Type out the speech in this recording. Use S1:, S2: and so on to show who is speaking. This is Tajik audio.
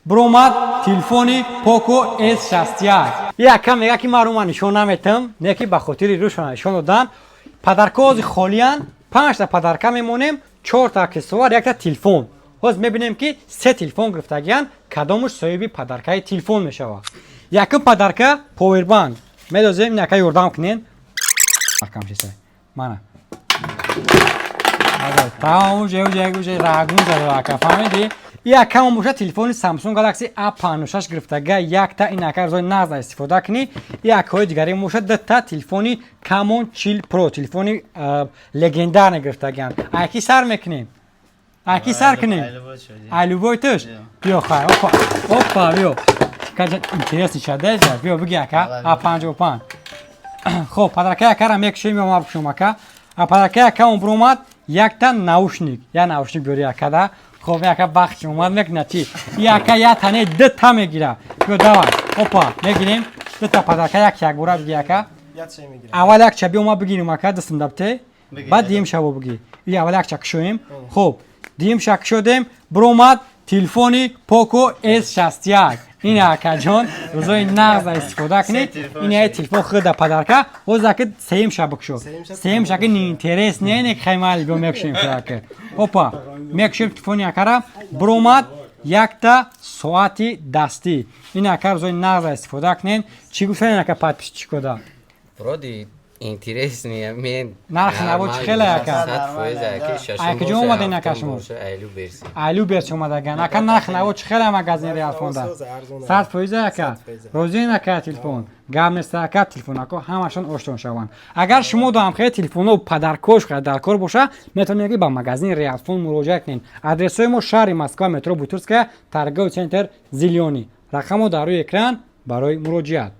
S1: Биромад телефони Poco S61. Яка мега, ки ман рума нишон наметам, не ки ба хотири рӯшона нишон додан. Подаркози холиян, панҷта подарка мемонем, чорта аксессуар, якта телефон. Ҳоз мебинем, ки се телефон гирифтагиян, кадомуш соҳиби подаркаи телефон мешавад. Якум подарка повербанк. Медозем, ин ака, ёрдам кунен. Мана. Тамом, уже рагун зада, ака, фаҳмидӣ? Якам боша телефони Samsung Galaxy A56 гирифтага, якта ин ака, рӯзои нағза истифода кунӣ. Якҳои дигаре боша дта телефони Camon 40 Pro, телефони легендарный гирифтагиан. Айки сар мекунем? Айки сар кунем? Ай любой туш? Биё, хай, опа, опа, биё. Интересный шада, биё, биги, ака, A55. Хоб, подаркаи акара мекушем ё ма бикушем, ака? А подаркаи акаон биромад якта наушник, я наушник биёри, акада. Хоб, яка бахти омад мекуна чи? Яка я тане дта мегира. Биё, давай. Опа, мегирем. Дта подарка як якбора биги, ака. Аввал якча биё, ма бигирем, ака, дастам дабте. Баъд дием шаво биги. И аввал якча кушоем. Хоб, дием ша кушодем, биромад телефони Poco S61. Ин акаҷон, рӯзои нағза истифода кунед. Ин я телефон худа подарка. Боз ака, сеюм ша бикушо. Сеюм ша ки неинтерес не, не хаймали, биё, мекушем ака. Опа, мекушем телефони акара, биромад якта соати дастӣ. Ин ака, рӯзои нағза истифода кунед. Чӣ гуфтан, ака, подписчикода?
S2: Вроде интересный мен.
S1: Нархи наво чӣ хеле, ака?
S2: 100%.
S1: Ай куҷо омаден, ака, шумо?
S2: Айлу берси.
S1: Айлу берси омадаган. Ака, нархи наво чӣ хеле магазин Реалфонда? 100%, ака. Розиен, ака, телефон? Гап нест, ака, телефонако ҳамашон оштон шаванд. Агар шумо доам хеле телефоно подаркош дар кор боша, метавонед, ки ба магазини Реалфон муроҷиат кунед. Адресҳои мо: шаҳри Москва, метро Бутырская, торговый центр Зелёный. Рақамҳо дар рӯи экран барои муроҷиат.